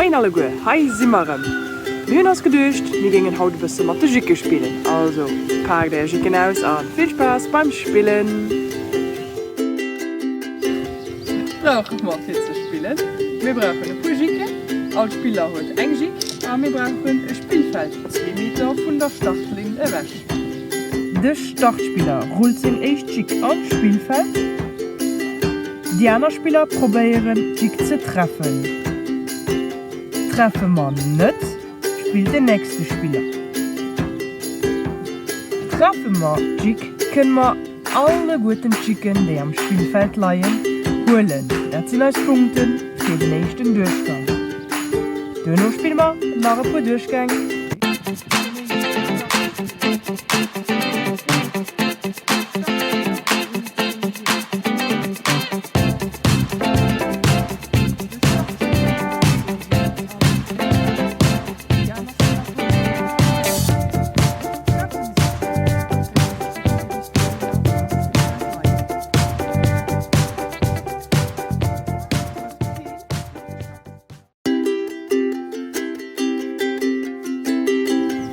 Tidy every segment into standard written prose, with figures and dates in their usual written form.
Moien alleguer, hei si mer erëm. Mir hunn eis geduecht, mir géingen haut e bësse mat de Jicke spillen. Also paakt är Jicken aus a vill Spaass beim Spillen! Brauche mer fir ze spillen? Mir brauchen e puer Jicken, all Spiller huet eng Jick a mir brauchen e Spillfeld zwee Meter vun der Startlinn ewech. De Startspiller rullt seng éischt Jick an d'Spillfeld. Déi aner Spiller probéieren d'Jick ze treffen. Treffe mer net, spillt den nächste Spiller. Treffe mer d'Jick, kënne mer alleguerten d'Jicken, déi am Spillfeld leien, huelen. Dat sinn eis Punkte fir den éischten Duerchgang. Duerno spille mer nach e puer Duerchgäng.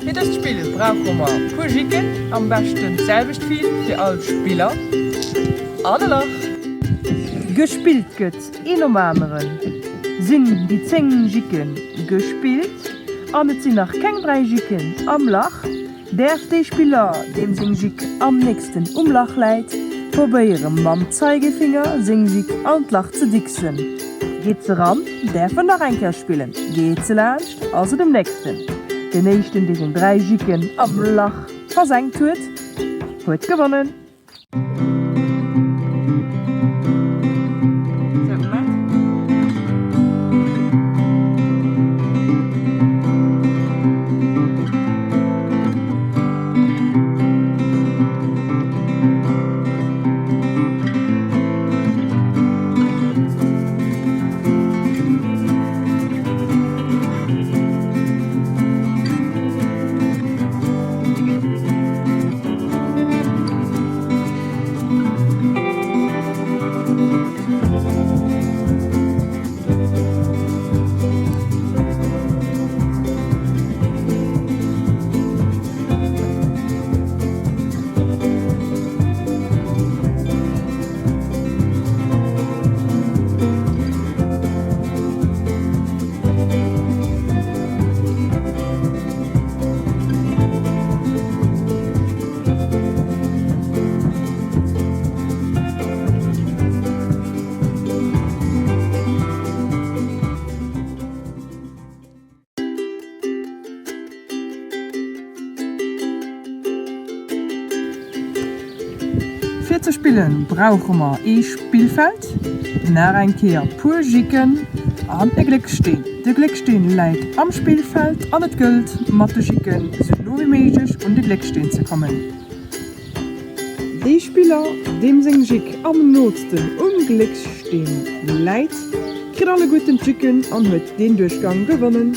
Fir dëst Spill brauche mer puer Jicken, am beschten d'selwecht vill fir all Spiller, an e Lach. Gespillt gëtt een nom aneren. Sinn déi 10 Jicke gespillt an et sinn nach keng 3 Jicken am Lach, Däerf dee Spiller, deem seng Jick am nächsten um Lach läit, probéiere mam Zeigefinger seng Jick an d'Lach ze dicksen. Geet se ran, däerf en nach eng Kéier spillen, geet se laanscht, ass et um nächsten. Den éischten, dee seng 3 Jicken am Lach versenkt huet, huet gewonnen. Fir ze spillen brauche mer ee Spillfeld, nach eng Kéier puer Jicken an e Gléckssteen. De Gléckssteen läit am Spillfeld an et gëllt mat de Jicken sou no wéi méiglech un de Gléckssteen ze kommen. Dee Spiller, deem seng Jick am nootsten um Gléckssteen läit, kritt alleguerten d'Jicken an huet deen Duerchgang gewonnen.